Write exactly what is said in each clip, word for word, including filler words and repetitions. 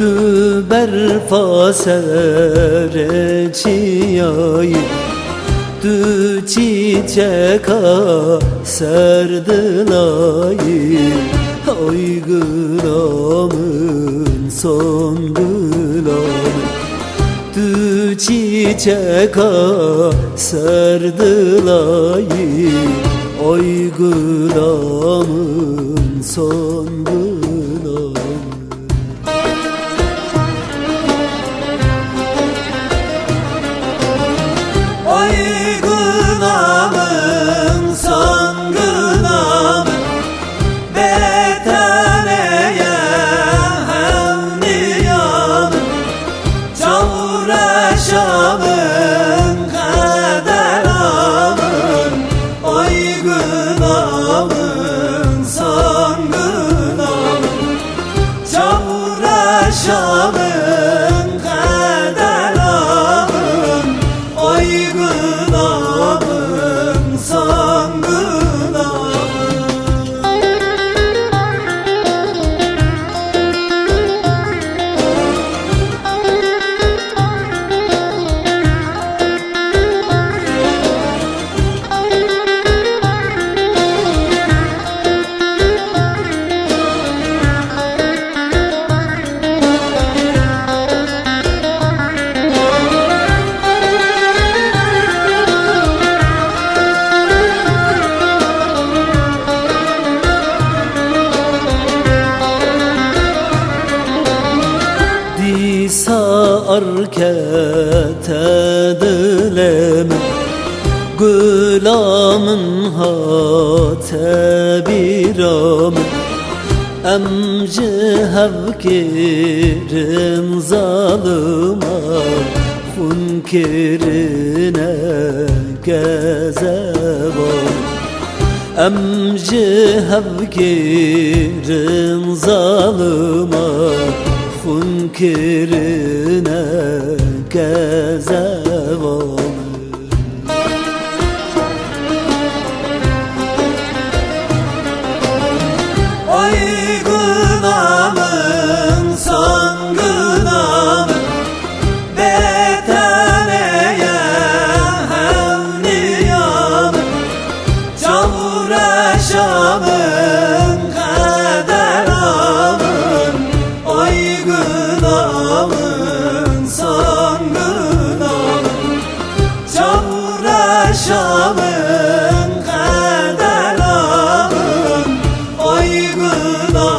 Tu berfa serê çiyayî, tu çîçeka ser dilayî, oy gula min, son gula min. Tu çîçeka ser dilayî, oy gula min, son gula min. Oy gula min, son gula min, bê te neye hewniya min, çaw reşa min, qedera min, oy gula min, son gula min. Çaw reşa min, qedera min, oy gula min, son gula min. Dîsa arkete dilê min, gula min hate bîra min. Em ji hev kirin zalima, xwîn kirine kezeba min. Em ji hev kirin zalima, xwîn kirine kezeba min. Oy gula min, son gula min, bê te neye hewniya min, çaw reşa min, qedera min, oy gula min, son gula min. Çaw reşa min, qedera min, oy gula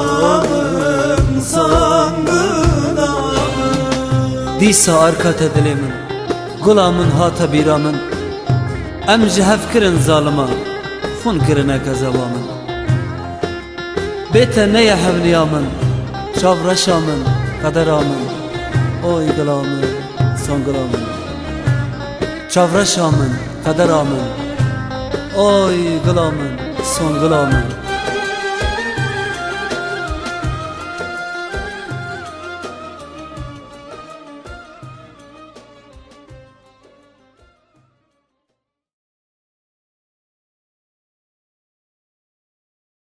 min, son gula min. Dîsa arkate dilê min, gula min hate bîra min. Em ji hev kirin zalima, xwîn kirine kezeba min. Bê te neye hewniya min, çav reşa min, qedera min, oy gula min, son gula min. Çav reşa min, qedera min, oy gula min, son gula min.